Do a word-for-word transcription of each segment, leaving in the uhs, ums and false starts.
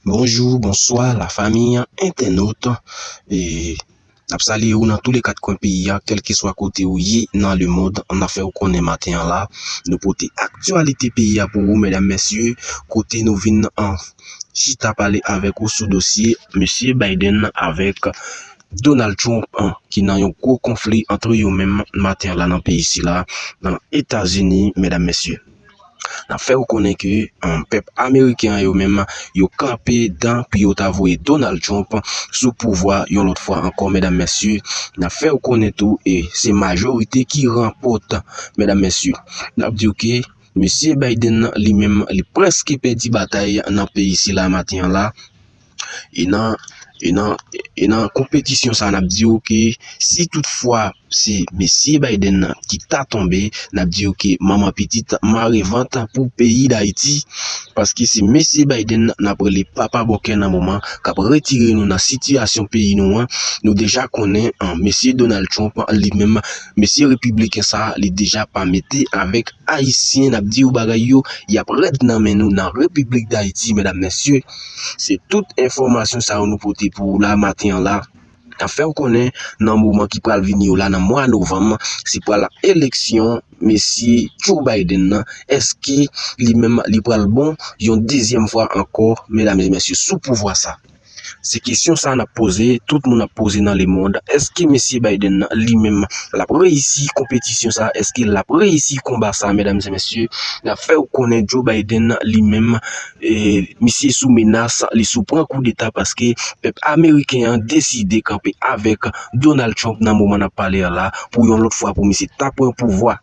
Bonjou, bonswa, lafanmi entènot. E n ap salye w nan tou le kat kwen peyi a, kèlkeswa kote w ye nan lemonn. N ap fè w konnen maten an la, nou pote aktyalite peyi a pou ou, medam, mesye, kote nou vin an chita pale avèk ou sou dosye mesye Biden avèk Donald Trump an, ki nan yon gwo konfli ant yo menm maten an la nan peyi sila, nan Etazini, medam, mesye. N ap fè w konnen ke um, pèp ameriken an yo menm, yo kanpe dan pou yo ta voye Donald Trump sou pouvwa yon lòt fwa ankò, medam, mesye. N ap fè w konnen tou, e se majorite ki ranpòte, medam, mesye. N ap di w ke mesye Biden nan, li menm, li prèske pèdi batay nan peyi sila maten an la. E nan, e nan, e nan konpetisyon sa, n ap di w ke si toutfwa se mesye Biden nan ki ta tonbe, n ap di w ke manman pitit mare vant pou peyi Dayiti, paske se mesye Biden nan n ap rele papa bòkè nan moman k ap retire nou nan sitiyasyon peyi nou an. Nou deja konnen, an, mesye Donald Trump, an, li menm, mesye repibliken sa, li deja pa mete avèk ayisyen, n ap di w bagay yo, y ap rèd nan men nou nan Repiblik Dayiti, medam, mesye. Se tout enfòmasyon sa yo nou pote pou ou la maten an la. N ap fè w konnen nan moman ki pral vini yo la, nan mwa novanm, se pral eleksyon mesye Joe Biden nan. Èske li menm li pral bon yon dezyèm fwa ankò, medam e mesye, sou pouvwa sa? Se kesyon sa n ap poze, tout moun ap poze nan lemonn. Èske mesye Biden nan, li menm, l ap reyisi konpetisyon sa? Èske l ap reyisi konba sa, medam e mesye? N ap fè w konnen Joe Biden nan, li menm, e, misye sou menas, li sou pran koudeta paske pèp ameriken an deside kanpe avèk Donald Trump nan moman n ap pale a la pou yon lòt fwa pou misye ta pran pouvwa.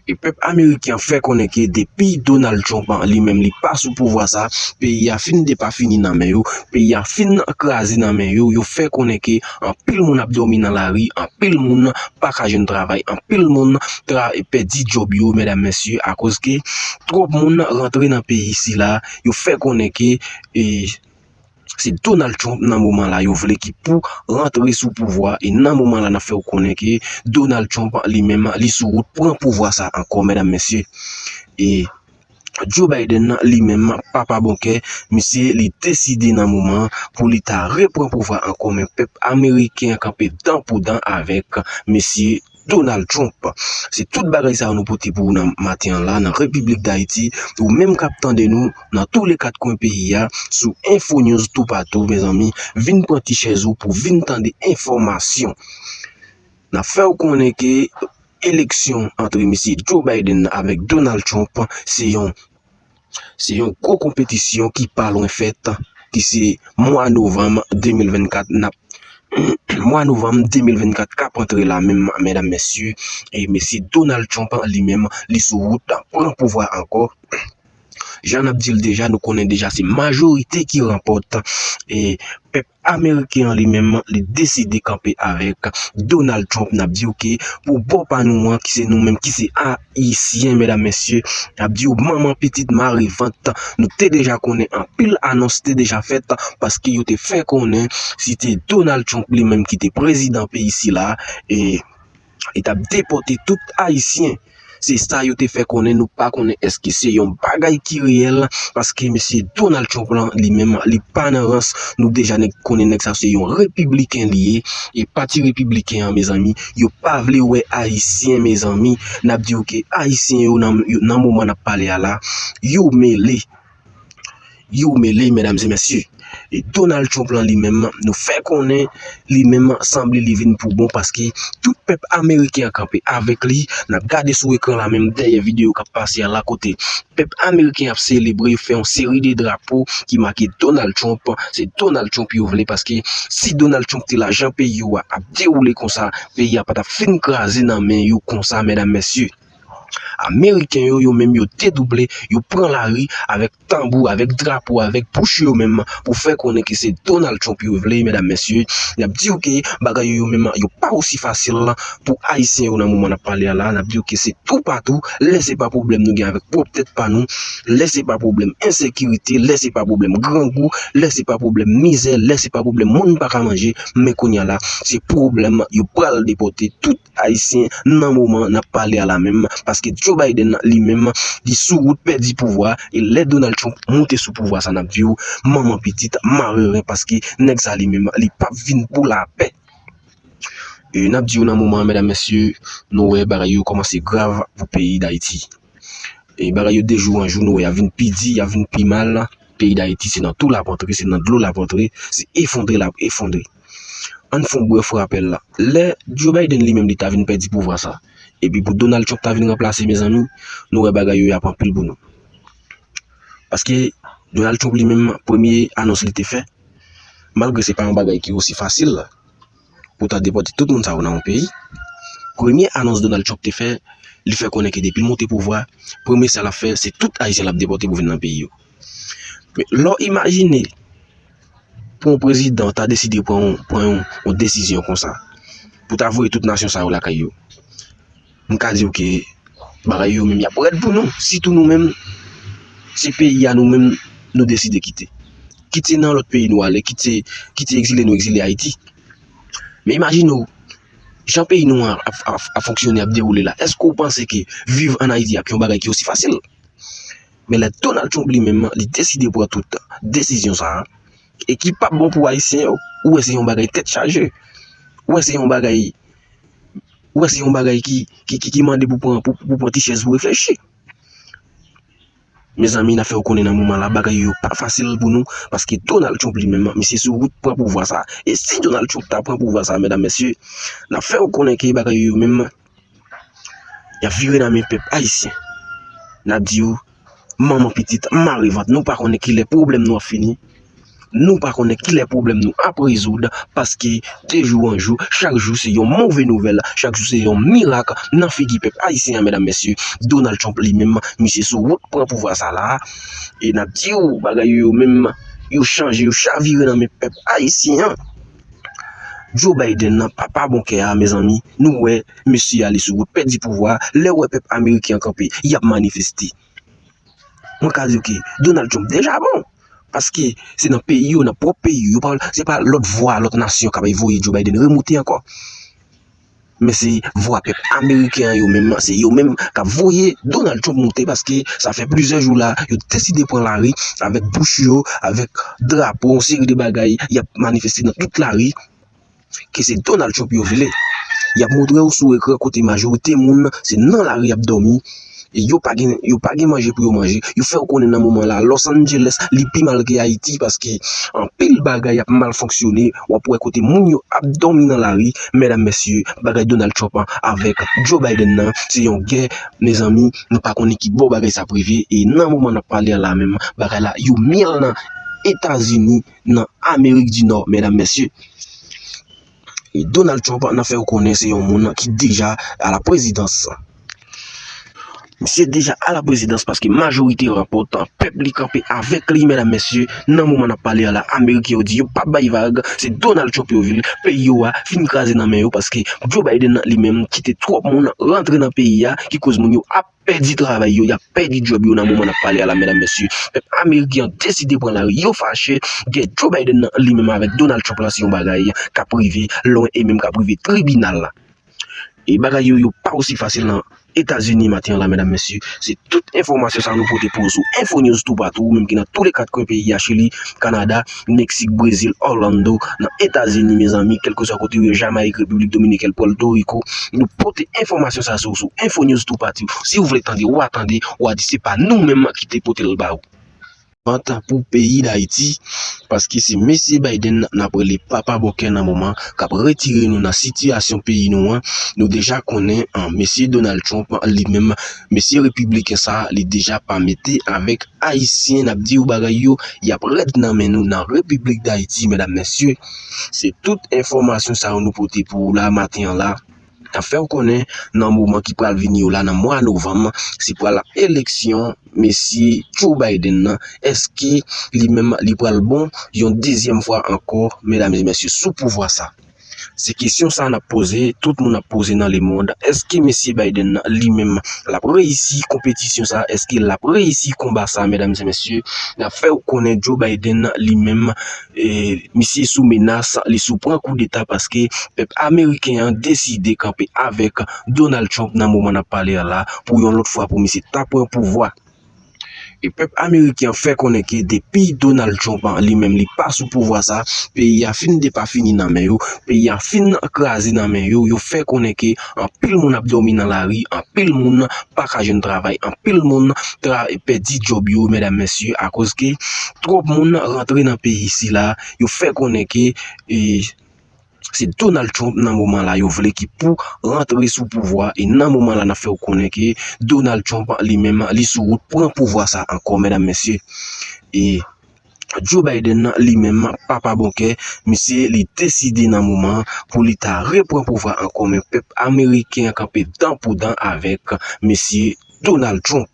E pèp ameriken an fè konnen ke depi Donald Trump an, li menm, li pa sou pouvwa sa, peyi a fin depafini nan men yo, peyi a fin kraze nan men yo. Yo fè konnen ke anpil moun ap dòmi nan lari, anpil moun pa ka jwenn travay, anpil moun tra pèdi djòb yo, medam, mesye, akoz ke twòp moun rantre nan peyi sila. Yo fè konnen ke, e, se Donald Trump nan moman la yo vle ki pou rantre sou pouvwa, e nan moman la n ap fè w konnen ke Donald Trump li menm li sou wout pran pouvwa sa ankò, medam, mesye. E Joe Biden nan, li menm, papa bòkè, misye li deside nan moman pou li ta repran pouvwa ankò, men pèp ameriken an kanpe dan pou dan avèk mesye Donald Trump. Se tout bagay sa yo nou pote pou ou nan maten an la, nan Repiblik Dayiti. Ou menm k ap tande nou nan tou le kat kwen peyi a, sou Info News toupatou, mezanmi, vin pran ti chèz ou pou vin tande enfòmasyon. N ap fè w konnen ke eleksyon ant mesye Joe Biden avèk Donald Trump se yon, se yon gwo konpetisyon ki pa lwen fèt, ki se mwa novanm de mil vennkat. N ap mwa novanm de mil vennkat k ap antre la menm, medam, mesye, e mesye Donald Trump li menm, li sou wout pran pouvwa ankò. Jan n ap di l deja, nou konnen deja se majorite ki ranpòte. E pèp ameriken an li menm, li deside kanpe avèk Donald Trump. N ap di w ke pou bò pa nou an, ki se nou menm, ki se ayisyen, medam, mesye, n ap di w manman pitit mare vant. Nou te deja konnen anpil anons te deja fèt, paske yo te fè konnen si te Donald Trump li menm ki te prezidan peyi sila, e li t ap depòte tout ayisyen. Se sa yo te fè konnen, nou pa konnen èske se yon bagay ki reyèl, paske mesye Donald Trump lan, li menm, li pa nan rans. Nou deja nèg konnen nèg sa se yon repibliken li ye, e pati repibliken an, mezanmi, yo pa vle wè ayisyen, mezanmi. N ap di w ke ayisyen yo nan, yo, nan moman n ap pale a la, yo mele. Yo mele, medam e mesye. E Donald Trump lan li menm, nou fè konnen li menm sanble li vin pou bon, paske tout pèp ameriken an kanpe avèk li. N ap gade sou ekran la menm dèyè videyo k ap pase a la, kote pèp ameriken ap selebre, yo fè yon seri de drapo ki make Donald Trump. Se Donald Trump yo vle, paske si Donald Trump te la, jan peyi yo a ap dewoule konsa, peyi a pa t ap fin kraze nan men yo konsa, medam, mesye. Ameriken yo, yo menm, yo dedouble, yo pran lari avèk tanbou, avèk drapo, avèk bouch yo menm, pou fè konnen ke se Donald Trump yo vle, medam, mesye. N ap di w ke bagay yo, yo menm, yo pa osi fasil pou ayisyen yo nan moman n ap pale a la. N ap di w ke se toupatou, lè se pa pwoblèm nou gen avèk pwòp tèt pa nou, lè se pa pwoblèm ensekirite, lè se pa pwoblèm grangou, lè se pa pwoblèm mizè, lè se pa pwoblèm moun pa ka manje, men kounye a la, se pwoblèm yo pral depòte tout ayisyen nan moman n ap pale a la menm, paske ke Joe Biden nan, li menm, li sou wout pèdi pouvwa, e lè Donald Trump monte sou pouvwa sa, n ap di w, manman pitit, mare ren, paske nèg sa li menm, li p ap vin pou lapè. E n ap di w nan moman an, medam, mesye, nou wè bagay yo kòmanse grav pou peyi Dayiti. E bagay yo de jou an jou, nou wè y ap vin pi di, y ap vin pi mal. Peyi Dayiti, se nan tou l ap antre, se nan dlo l ap antre, se efondre l ap efondre. Ann fè yon brèf rapèl la. Lè Joe Biden li menm li ta vin pèdi pouvwa sa, epi pou Donald Trump ta vin ranplase, mezanmi, nou wè bagay yo y ap anpil pou nou. Paske Donald Trump li menm, premye anons li te fè, malgre se pa yon bagay ki osi fasil pou ta depòte tout moun sa yo nan yon peyi, premye anons Donald Trump te fè, li fè konnen ke depi l monte pouvwa, premye sa l ap fè, se tout Ayisyen l ap depòte pou vin nan peyi yo. Men lè w imajine pou yon prezidan ta deside pran yon, pran yon, yon desizyon konsa, pou ta voye tout nasyon sa yo lakay yo, m ka di w ke bagay yo menm y ap rèd pou nou. Sitou nou menm, se peyi a nou menm, nou deside kite. Kite nan lòt peyi nou ale, kite, kite egzile nou egzile Ayiti. Men imajine w, jan peyi nou an ap, ap, ap fonksyone, ap dewoule la. Èske w panse ke viv ann Ayiti ap yon bagay ki osi fasil? Men lè Donald Trump li menm, li deside pran tout desizyon sa a, e ki p ap bon pou Ayisyen yo, ou wè se yon bagay tèt chaje. Ou wè se yon bagay, ou wè se yon bagay ki, ki, ki, ki mande pou pran, pou, pou pran ti chèz pou reflechi. Mezanmi, n ap fè w konnen nan moman la, bagay yo pa fasil pou nou, paske Donald Trump li menm, misye sou wout pran pouvwa sa. E si Donald Trump ta pran pouvwa sa, medam, mesye, n ap fè w konnen ke bagay yo menm, y ap vire nan men pèp ayisyen. N ap di w, manman pitit, mare vant, nou pa konnen kilè pwoblèm nou ap fini. Nou pa konnen kilè pwoblèm nou ap rezoud, paske de jou an jou, chak jou se yon move nouvèl, chak jou se yon mirak nan figi pèp ayisyen an, medam, mesye. Donald Trump li menm, misye sou wout pran pouvwa sa la. E n ap di w, bagay yo menm, yo chanje, yo chavire nan men pèp ayisyen an. Joe Biden nan, papa bon kè a, mezanmi, nou wè mesye a li sou wout pèdi pouvwa, lè w wè pèp ameriken an kanpe, y ap manifeste. Mwen ka di w ke Donald Trump deja bon. Paske se nan peyi yo, nan pwòp peyi yo, yo pa, se pa lòt vwa, lòt nasyon k ap voye Joe Biden remoute ankò. Men se vwa pèp ameriken an yo menm, se yo menm k ap voye Donald Trump moute, paske sa fè plizyè jou la, yo deside pran lari avèk bouch yo, avèk drapo, yon seri de bagay, y ap manifeste nan tout lari. Ke se Donald Trump yo vle. Y ap montre w sou ekran kote majorite moun se nan lari y ap dòmi. E yo pa gen, yo pa gen manje pou yo manje. Yo fè w konnen nan moman la, Los Angeles, li pi mal ke Ayiti, paske anpil bagay ap mal fonksyone. W ap wè kote moun yo ap dòmi nan lari. Medam, mesye, bagay Donald Trump an avèk Joe Biden nan, se yon gè, mezanmi, nou pa konnen ki bò bagay sa ap rive. E nan moman n ap pale a la menm, bagay la, yo myèl nan Etazini, nan Amerik di Nò, medam, mesye. E Donald Trump nan fè w konnen se yon moun ki deja a la prezidans. Misye deja a la prezidans paske majorite ranpòt, pèp li kanpe avèk li, medam, mesye. Nan moman n ap pale a la, Ameriken yo di yo p ap bay vag, se Donald Trump yo vle, peyi yo a fin kraze nan men yo paske Joe Biden li menm kite twòp moun rantre nan peyi a ki koz moun yo ap pèdi travay yo, y ap pèdi djòb yo nan moman n ap pale a la, medam, mesye. Pèp ameriken an deside pran lari, yo fache, gen Joe Biden nan li menm avèk Donald Trump la, se yon bagay k ap rive lwen e menm k ap rive tribinal la. E bagay yo, yo pa osi fasil nan Etazini maten an la, medam, mesye. Se tout enfòmasyon sa nou pote pou ou sou Info News Toupatou, ou menm ki nan tou le kat kwen peyi a, Chili, Kanada, Meksik, Brezil, Orlando, nan Etazini, mezanmi, kèlkeswa kote ou ye, Jamayik, Repiblik Dominikèn, Pòtoriko, nou pote enfòmasyon sa sou, sou Info News Toupatou. Si w vle tande, w a tande, w a di se pa nou menm ki te pote l ba ou. Vant pou peyi Dayiti, paske se mesye Biden n ap rele papa bòkè nan moman k ap retire nou nan sitiyasyon peyi nou an. Nou deja konnen, an, mesye Donald Trump li menm, mesye repibliken sa, li deja pa mete avèk Ayisyen, n ap di w bagay yo, y ap rèd nan men nou nan Repiblik Dayiti, medam, mesye. Se tout enfòmasyon sa yo nou pote pou ou la maten an la. N ap fè w konnen nan moman ki pral vini yo la, nan mwa novanm, se pral eleksyon mesye Joe Biden nan. Èske li menm li pral bon yon dezyèm fwa ankò, medam e mesye, sou pouvwa sa? Se kesyon sa n ap poze, tout moun ap poze nan lemonn. Èske mesye Biden nan li menm l ap reyisi konpetisyon sa? Èske l ap reyisi konba sa? Medam e mesye, n ap fè w konnen Joe Biden nan li menm, e, misye sou menas, li sou pran koudeta paske pèp ameriken an deside kanpe avèk Donald Trump nan moman n ap pale a la pou yon lòt fwa pou misye ta pran pouvwa. E pèp ameriken an fè konnen ke depi Donald Trump an li menm li pa sou pouvwa sa, peyi a fin depafini nan men yo, peyi a fin kraze nan men yo, yo fè konnen ke anpil moun ap dòmi nan lari, anpil moun pa ka jwenn travay, anpil moun tra pèdi djòb yo, medam mesye, akoz ke twòp moun rantre nan peyi sila, yo fè konnen ke e, se Donald Trump nan moman la yo vle ki pou rantre sou pouvwa e nan moman la n ap fè w konnen ke Donald Trump li menm li sou wout pran pouvwa sa ankò, medam mesye. E Joe Biden li menm papa bon kè, misye li deside nan moman pou li ta repran pouvwa ankò, men pèp ameriken an kanpe dan pou dan avèk mesye Donald Trump.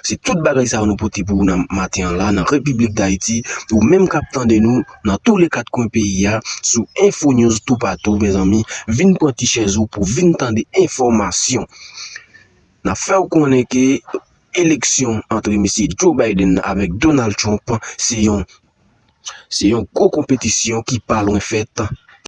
Se tout bagay sa yo nou pote pou ou nan maten an la nan Repiblik Dayiti. Ou menm k ap tande nou nan tou le kat kwen peyi a sou Info News toupatou, mezanmi, vin pran ti chèz ou pou vin tande enfòmasyon. N ap fè w konnen ke eleksyon antre mesye Joe Biden avèk Donald Trump se yon se yon gwo konpetisyon ki pa lwen fèt